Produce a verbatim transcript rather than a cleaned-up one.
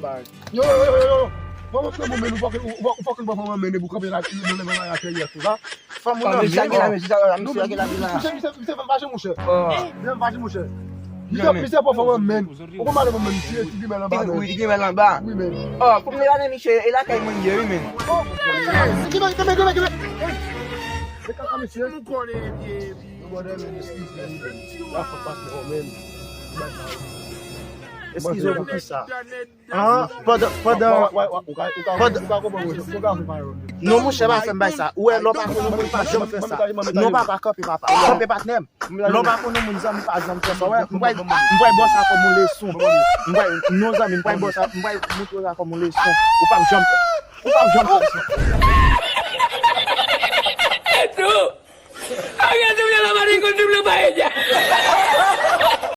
Yo, yo, yo, yo, yo. Mwen, mwen, mwen, mwen, ou fòk, ou fòk, ou fòk mwen, mwen, mwen, ou kanpe la, mwen, mwen, mwen, la, la, la, la. Fanm ou nan men, misye, misye, misye, misye, misye, misye, misye, misye, misye, misye, misye, misye, misye, Misye pran fanm an men. Ou konn male mwen men, misye, ti grimèl anba men. Wi, ti grimèl anba. Wi men. Oh, pou mwen ane misye, e lakay mwen ye wi men. Oh, kenbe, kenbe, kenbe, kenbe. E kaka misye. Mwen konnen byen. Mwen bòdè men, eskize wi men. La fòt pa fè men. Eskize pou kisa? Ah, pandan, pandan, pandan. Non, monchè, pa fè m bay sa. Ou wè, lè w pa konnen moun, pa janm fè sa. Non, papa, kanpe, papa. Kanpe, patnè m. Lè w pa konnen moun, zanmi, pa janm fè sa. Wè, m pral, m pral ba w sa kòm yon leson. M pral, non, zanmi, m pral ba w sa, m pral montre w sa kòm yon leson. Ou p ap janm, ou p ap janm fè sa. Esto, haga doble la barriga con doble paella.